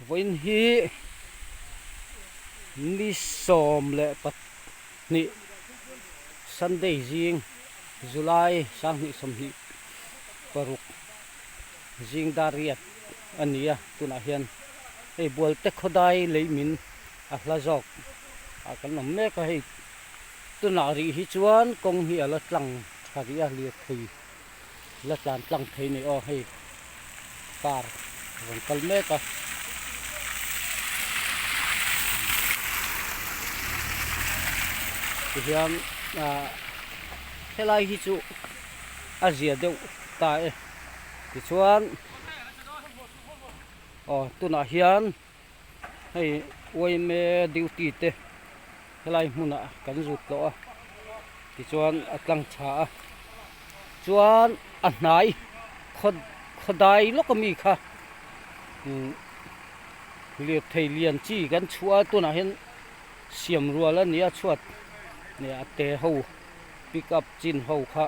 Vawiin hi ni 12 Sunday zing July 2026 zing dar riat a ni a tunah hian hei Bualte khawdai lei min a hla zawk ah kan awm mek a hei tunah rih hi chuan kawng hi a la tlang tha rih a lirthei la tlan tlang thei ni aw hei car rawn kal mek a tihian ah helai hi chu a zia deuh ta e tichuan aw tunah hian hei yma duty te helai hmunah kan zut tawh a tichuan a tlang tha a chuan a hnai khaw khaw dai lawk ami kha umm lirthei lian chi kan chhuah a tunah hian siam rual a ni a chhuat leh a te ho pick up chin ho kha.